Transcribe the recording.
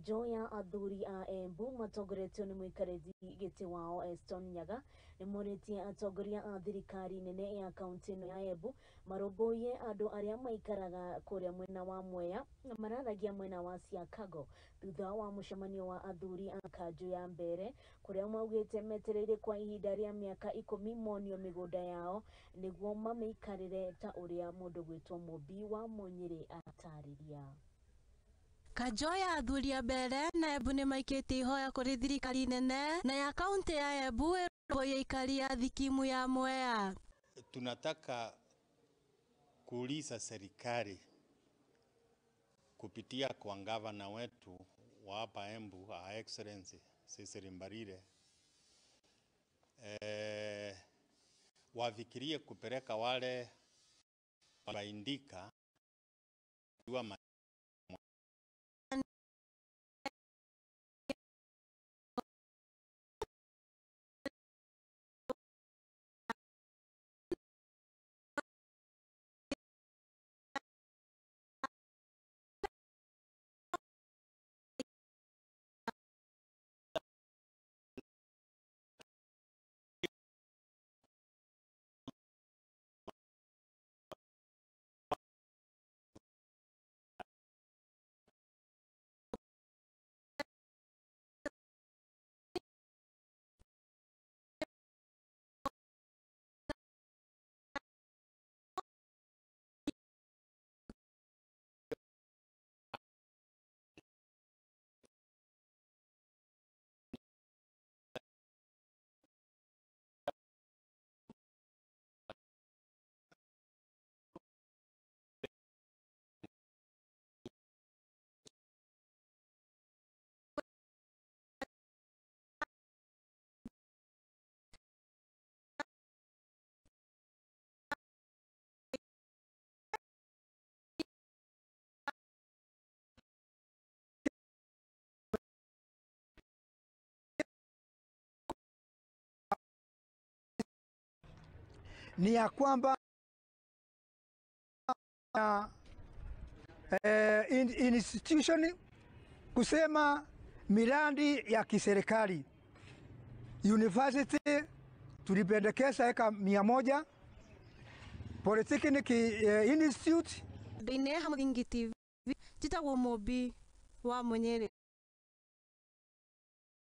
Kanjo ya athuri a Embu matongoretio nĩ mũikarĩri gĩtĩ wao Eston Nyaga nĩmorĩtie atongoria a thirikari nene ya kaunti ĩno ya Embu marũmbũiye andũ arĩa maikaraga kũrĩa mwena wa Mwea na mararagia mwena wa Siakago thutha wa mũcemanio wa athuri a kanjo ya mbere kũrĩa maugĩte metereire kwa ihinda rĩa mĩaka 10 monio mĩgũnda yao nĩguo mamĩikarĩre ta ũrĩa mũndũ gwĩtwo Mũmbi wa Mũnyĩrĩ atarĩria. Kanjo ya athuri a mbere na Embu nĩ maikĩtie ihoya kũrĩ thirikari nene na ya kaunti ya Embu ĩrũmbũiye aikari a thikimu ya Mwea. Tunataka kuuliza serikali kupitia kwa gavana wetu wa hapa Embu, Her Excellency Cecily Mbarire, wafikirie kupeleka wale waindika wa ni ya kwamba institution kusema miradi ya kiserikali university tulipendekeza eka 100, Polytechnic Institute Ndine Hamuthingi TV, njĩtagwo Mũmbi wa Mũnyĩrĩ.